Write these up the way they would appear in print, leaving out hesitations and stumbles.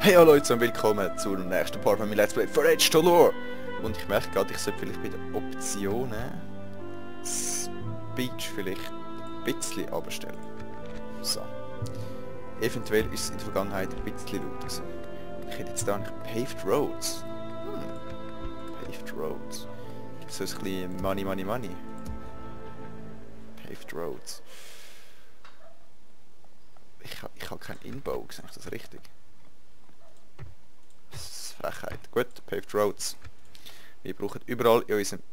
Hey hallo Leute und willkommen zur nächsten Part von meinem Let's Play Forage to Lore. Und ich merke gerade, ich sollte vielleicht bei den Optionen Speech vielleicht ein bisschen abstellen. So. Eventuell ist es in der Vergangenheit ein bisschen lauter gewesen. Ich hätte jetzt da eigentlich Paved Roads. Paved Roads. So ein bisschen Money. Paved Roads. Ich habe keinen Inbau gesehen, ist das richtig? Das ist Frechheit. Gut, Paved Roads. Wir brauchen überall in unserem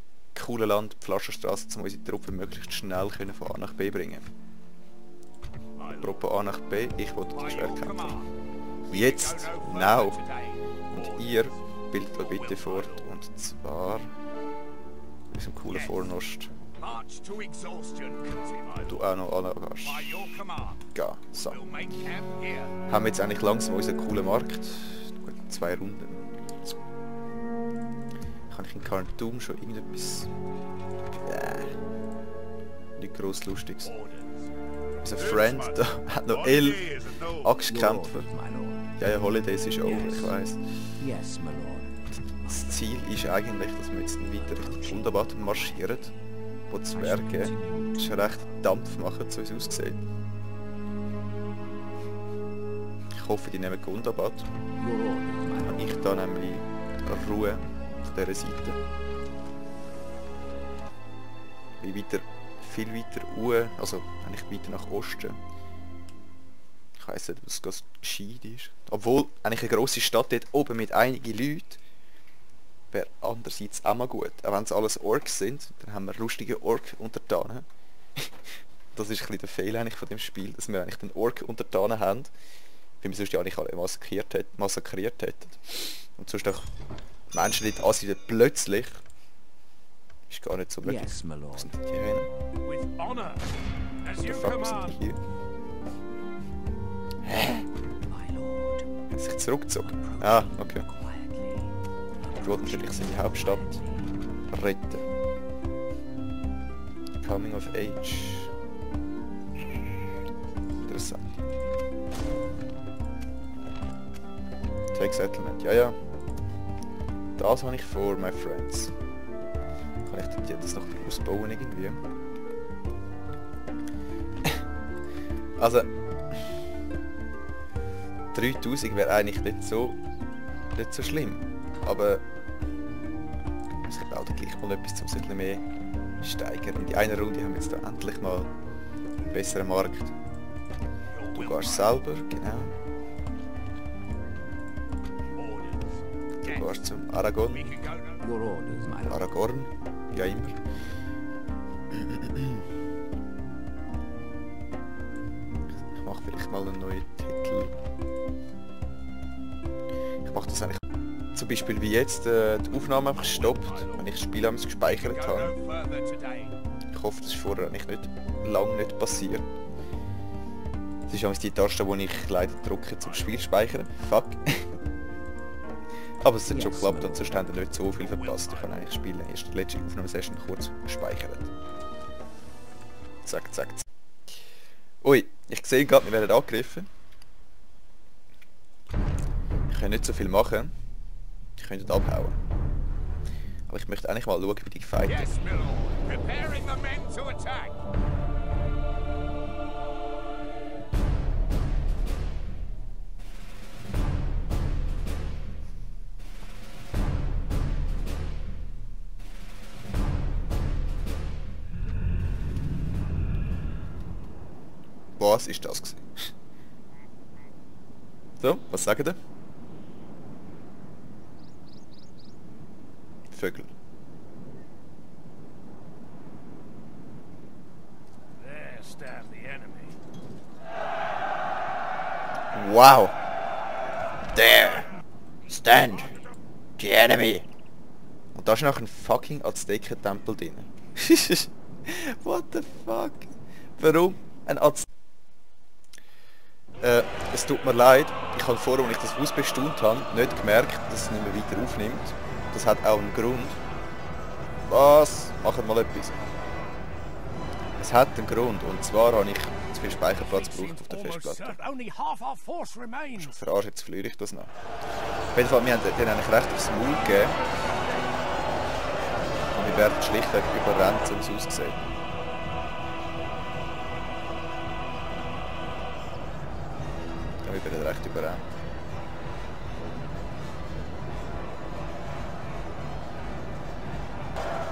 coolen Land Pflasterstraßen, um unsere Truppen möglichst schnell von A nach B bringen. Apropos A nach B, ich wollte die Schwertkämpfer. Jetzt, now. Und ihr bildet euch bitte fort, und zwar in unserem coolen Vornost. Du auch noch angehst. Geh, so. Haben wir jetzt eigentlich langsam unseren coolen Markt. Gut, 2 Runden. Jetzt kann ich in Khartoum schon irgendetwas... nicht gross Lustiges. Unser Friend da hat noch 11 Axtkämpfer. Ja, Holidays ist over, ich weiss. Das Ziel ist eigentlich, dass wir jetzt weiter Richtung Gundabad marschieren, wo die Zwerge schon recht Dampf machen, so wie es aussieht. Ich hoffe, die nehmen Gundabad. Dann habe ich da nämlich Ruhe von dieser Seite. Wie weiter, viel weiter Uhr, also eigentlich weiter nach Osten. Ich weiss nicht, was das gescheit ist. Obwohl, eigentlich eine grosse Stadt dort oben mit einigen Leuten wäre andererseits auch mal gut. Auch wenn es alles Orks sind, dann haben wir lustige Ork-Untertanen. Das ist ein bisschen der Fehler eigentlich von dem Spiel, dass wir eigentlich den Ork-Untertanen haben, weil wir sonst ja nicht alle massakriert hätten. Und sonst auch Menschen nicht ansiedeln plötzlich. Ist gar nicht so möglich. Yes, my lord. Was sind die hier hin? What the fuck, was sind die hier? Hä? My lord. Hat sich zurückgezogen? Ah, okay. Ich wollte natürlich seine Hauptstadt retten. Coming of Age. Interessant. Take Settlement, ja. Das habe ich vor, my friends. Kann ich das noch ausbauen irgendwie? Also 3000 wäre eigentlich nicht so schlimm. Aber ich baue da gleich mal etwas, um es ein bisschen mehr steigern. In die einer Runde haben wir jetzt da endlich mal einen besseren Markt. Du gehst selber, genau. Du gehst zum Aragon. Your orders, my lord. Aragorn, ja immer. Ich mache vielleicht mal einen neuen Titel. Ich mache das eigentlich zum Beispiel wie jetzt, die Aufnahme einfach stoppt, wenn ich das Spiel gespeichert habe. Ich hoffe, das ist vorher eigentlich lange nicht passiert. Das ist die Taste, die ich leider drücke zum Spiel speichern. Fuck. Aber es hat schon geklappt und sonst haben wir nicht so viel verpasst. Ich habe eigentlich das Spiel erst die letzte Aufnahmesession kurz gespeichert. Zack. Ui, ich sehe gerade, wir werden angegriffen. Ich kann nicht so viel machen. Ich könnte abhauen. Aber ich möchte eigentlich mal schauen, wie die fighten. Yes, my lord. Preparing the men to attack. Was ist das gewesen? So, was sagen die? Vögel. There stand the enemy. Wow! There! Stand! The enemy! Und da ist noch ein fucking Azteken-Tempel drin. What the fuck? Warum ein Azteken? Es tut mir leid, ich habe vorher, als ich das Haus bestaunt habe, nicht gemerkt, dass es nicht mehr weiter aufnimmt. Das hat auch einen Grund. Was? Macht mal etwas. Es hat einen Grund, und zwar habe ich zu viel Speicherplatz gebraucht auf der Almost Festplatte. certain only half our force remains. Verarscht, jetzt verliere ich das noch. Auf jeden Fall, wir haben denen eigentlich recht aufs Maul gegeben. Und wir werden schlichtweg überrannt, so wie es aussieht. Ja, wir werden recht überrannt.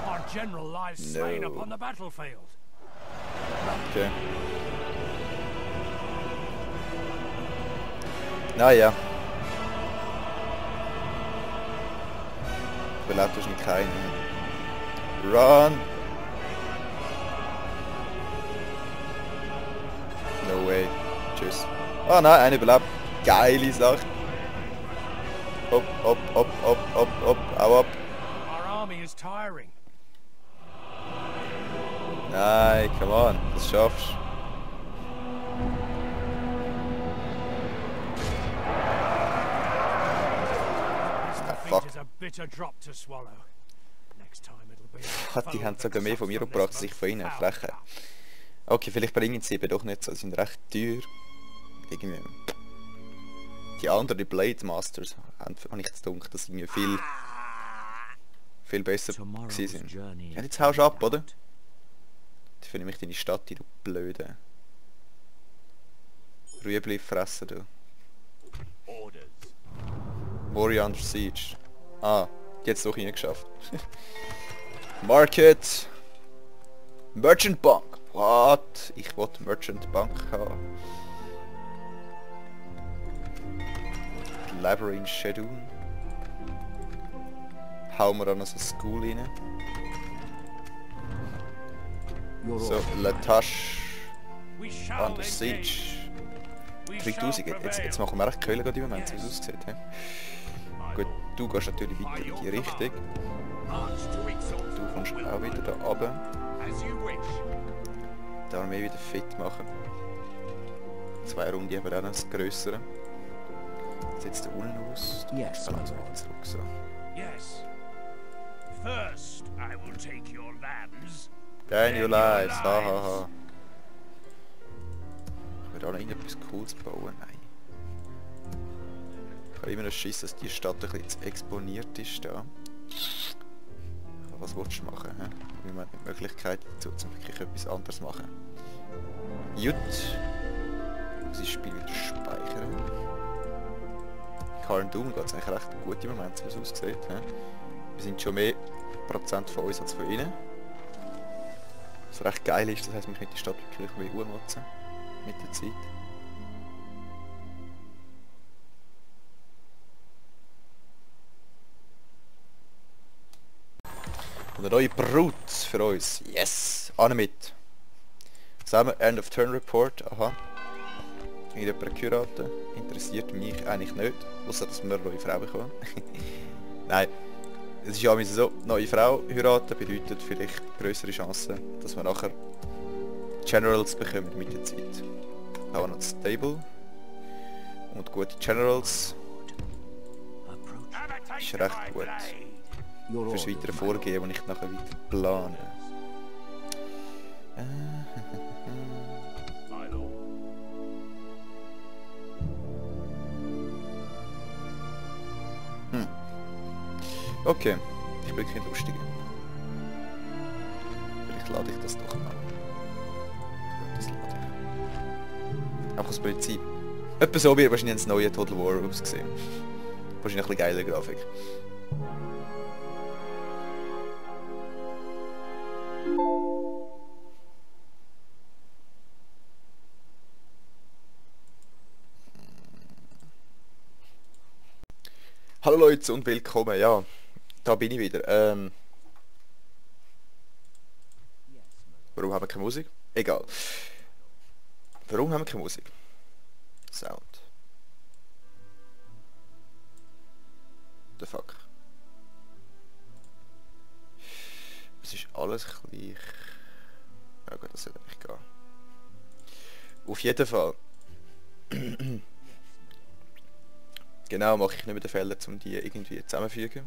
Our general lies slain No. upon the battlefield. Okay. Naja. Überlebt wahrscheinlich keinen. Run! No way. Tschüss. Oh nein, einer überlebt. Geile Sache. Hopp, hopp, hopp, hopp, hopp, hopp. Au ab. Our army is tiring. Nein, come on. Das schaffst du. Defeat is a bitter drop to swallow. Next time it'll be Die haben sogar mehr von mir gebracht als ich von ihnen. Freche. Okay, vielleicht bringen sie eben doch nicht so. Sie sind recht teuer. Irgendwie. Die anderen, die Blade Masters, habe ich das gedacht, dass sie irgendwie viel besser gewesen sind. Ja, jetzt haust du ab, oder? Ich finde mich deine Stadt, die du blöde. Rüebli fressen, du. Warrior Under Siege. Ah, die hat es doch hingeschafft. Market. Merchant Bank. What? Ich wollte Merchant Bank haben. Labyrinth Shadow. Hauen wir an so eine School rein. Your So, orders, my La lord. Tâche We shall Under Siege. engage. We 3000. shall Jetzt machen wir echt Keulen gerade im Moment, wie es aussieht. He? Gut, du gehst natürlich weiter in die Richtung. March to Exalt. Du kommst auch wieder da runter. As you wish. Die Armee wieder fit machen. 2 Runden haben wir auch noch das Grössere. Setzt der unten aus. Du Yes, kommst my langsam lord. zurück, so. Yes. First, I will take your lands. Gain your lives, hahaha. Ich will auch noch irgendetwas Cooles bauen, nein. Ich kann immer noch Schiss, dass die Stadt ein bisschen zu exponiert ist da. Was willst du machen, hä? Wir haben die Möglichkeit dazu, um wirklich etwas anderes zu machen. Gut. Muss ich das Spiel wieder speichern. Carn Doom geht es eigentlich recht gut im Moment, wie es aussieht. Hä? Wir sind schon mehr Prozent von uns als von ihnen. Was recht geil ist, das heisst, man könnte die Stadt wirklich mehr umnutzen mit der Zeit. Und eine neue Brut für uns. Yes! An mit! Zusammen End of Turn Report. Aha. Irgendjemand geheiratet. Interessiert mich eigentlich nicht. Außer dass wir eine neue Frau bekommen. Nein. Es ist ja so, neue Frau heiraten bedeutet vielleicht größere Chancen, dass wir nachher Generals bekommen mit der Zeit. Auch noch stable. Und gute Generals Approach. ist recht gut. Your Fürs orders, weitere my Vorgehen, lord. das ich nachher weiter plane. My lord. Okay, ich bin kein Lustiger. Vielleicht lade ich das doch mal. Ja, das lade ich. Auch aus Prinzip. Etwa so wie wahrscheinlich das neue Total War ausgesehen. Wahrscheinlich ein bisschen geile Grafik. Hallo Leute und willkommen, ja, da bin ich wieder. Warum haben wir keine Musik? Egal. Warum haben wir keine Musik? Sound. The fuck. Es ist alles gleich. Ja gut, das sollte nicht gehen. Auf jeden Fall. Genau, mache ich nicht mehr den Fehler, um die irgendwie zusammenfügen.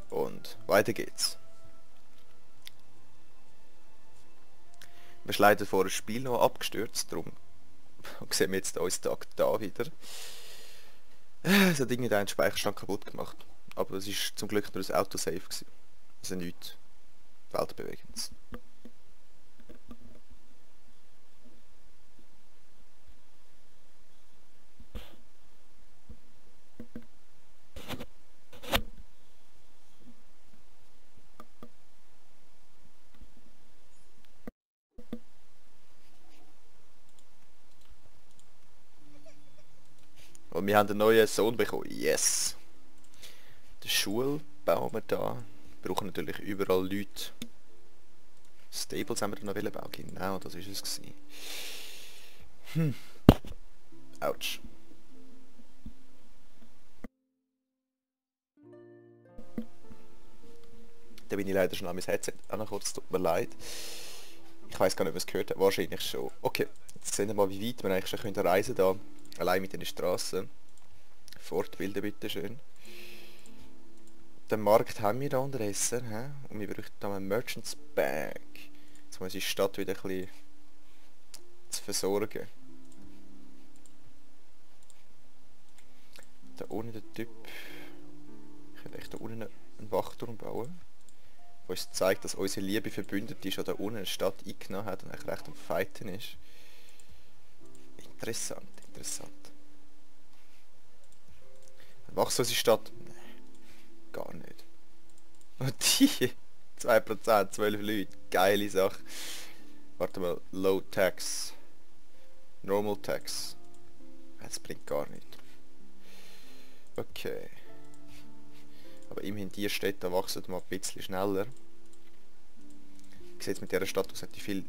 Und weiter geht's. Wir sind leider vor dem Spiel noch abgestürzt, darum sehen wir jetzt uns Tag da wieder. Es hat irgendwie den Speicherstand kaputt gemacht. Aber es war zum Glück nur ein Autosave gewesen. Also nichts Weltbewegendes. Und wir haben einen neuen Sohn bekommen. Yes! Die Schule bauen wir da. Wir brauchen natürlich überall Leute. Stables haben wir noch bauen. Genau, das war es. Autsch. Da bin ich leider schon an mein Headset angekommen. Es tut mir leid. Ich weiß gar nicht, ob ihr es gehört habt. Wahrscheinlich schon. Okay, jetzt sehen wir mal, wie weit wir eigentlich schon reisen können. Allein mit den Straßen. Fortbilden bitte schön. Den Markt haben wir da unterdessen. Und wir brauchen da einen Merchant's Bag. Jetzt muss ich die Stadt wieder ein bisschen zu versorgen. Da unten der Typ. Ich könnte echt da unten einen Wachturm bauen. Der uns zeigt, dass unsere liebe Verbündete schon da unten eine Stadt eingenommen hat und eigentlich recht am Fighten ist. Interessant, interessant. Machst du unsere Stadt? Nein, gar nicht. Und die 2%, 12 Leute, geile Sache. Warte mal, Low Tax. Normal Tax. Das bringt gar nichts. Okay. Aber immerhin die Städte wachsen mal ein bisschen schneller. Ich sehe jetzt mit dieser Stadt aus, hat die viel...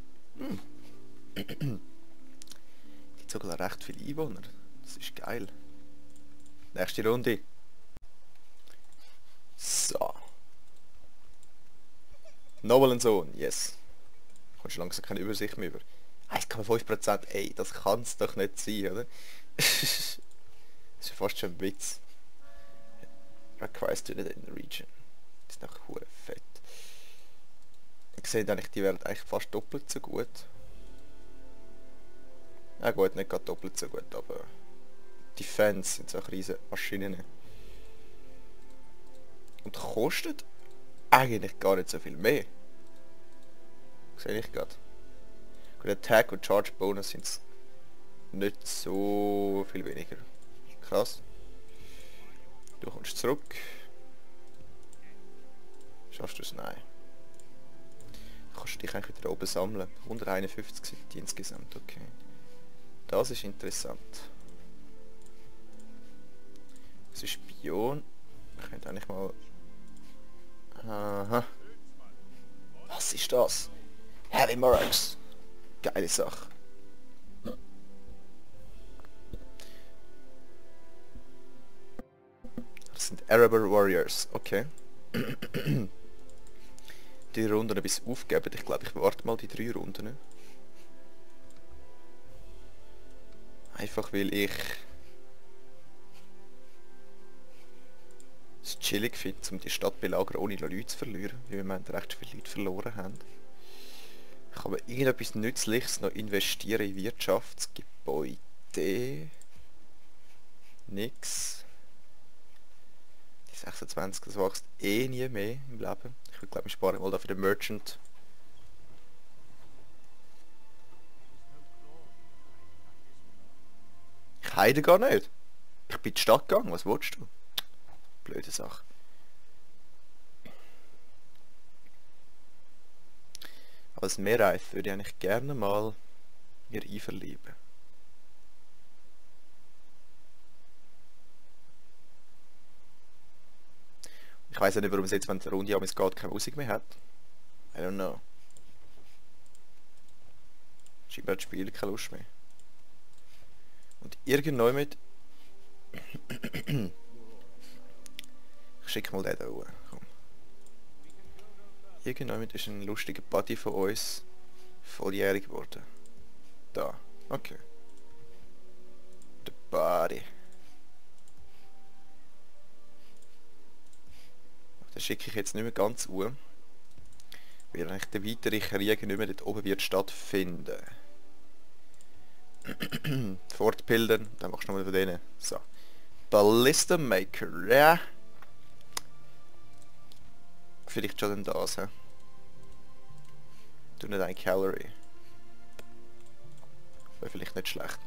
Die hat sogar recht viele Einwohner. Das ist geil. Nächste Runde. So. Nochmal ein Sohn, yes. Du kommst langsam keine Übersicht mehr über. 1,5%, ey, das kann es doch nicht sein, oder? Das ist ja fast schon ein Witz. Requires student in the region. Das ist noch hure fett. Ich sehe eigentlich, die werden eigentlich fast doppelt so gut. Ja gut, nicht gerade doppelt so gut, aber die Fans sind so riesige Maschinen. Und kostet eigentlich gar nicht so viel mehr. Sehe ich gerade. Gut, Attack und Charge Bonus sind es nicht so viel weniger. Krass. Du kommst zurück. Schaffst du es? Nein. Du kannst dich eigentlich wieder oben sammeln. 151 sind die insgesamt, okay. Das ist interessant. Das ist Spion. Ich könnte eigentlich mal... Aha. Was ist das? Heavy Mercs. Geile Sache. Das sind Araber Warriors. Okay. Die Runden bis aufgeben. Ich glaube, ich warte mal die 3 Runden. Einfach weil ich es chillig finde, um die Stadt belagern, ohne Leute zu verlieren, weil wir recht viele Leute verloren haben. Ich kann aber irgendetwas Nützliches noch investieren in Wirtschaftsgebäude. Nix. Die 26, das wächst eh nie mehr im Leben. Ich würde glaube ich spare mal da für den Merchant. Ich heide gar nicht. Ich bin in die Stadt gegangen, was willst du? Blöde Sache. Als Mehrreif würde ich eigentlich gerne mal mir einverlieben. Ich weiß nicht, warum es jetzt, wenn die Runde am geht, keine Musik mehr hat. I don't know. Scheinbar das Spiel keine Lust mehr. Und irgendjemand... Ich schicke mal den da hoch. Komm. Irgendjemand ist ein lustiger Buddy von uns volljährig geworden. Da. Okay. Der Buddy. Den schicke ich jetzt nicht mehr ganz hoch. weil eigentlich der weitere Krieg nicht mehr dort oben wird stattfinden. Fortbilden, dann machst du nochmal von denen. So. Ballista Maker, ja. Vielleicht schon das, hä? Du nicht ein Calorie. Wäre vielleicht nicht schlecht.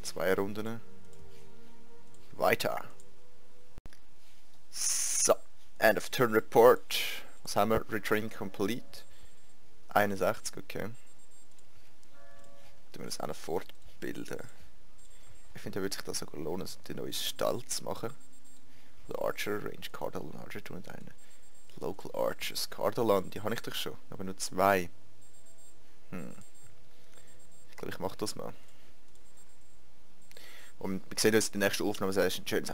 2 Runden. Weiter. So. End of Turn Report. Was haben wir? Retrain Complete. 61, okay. Tun wir das auch noch fortbilden. Ich finde, da würde sich das sogar lohnen, den neuen Stall zu machen. Der Archer Range, Cardinal Archer und eine Local Archers. Cardinal, die habe ich doch schon, aber nur 2. Ich glaube, ich mache das mal. Und wir sehen uns in der nächsten Aufnahme. Sehr schön.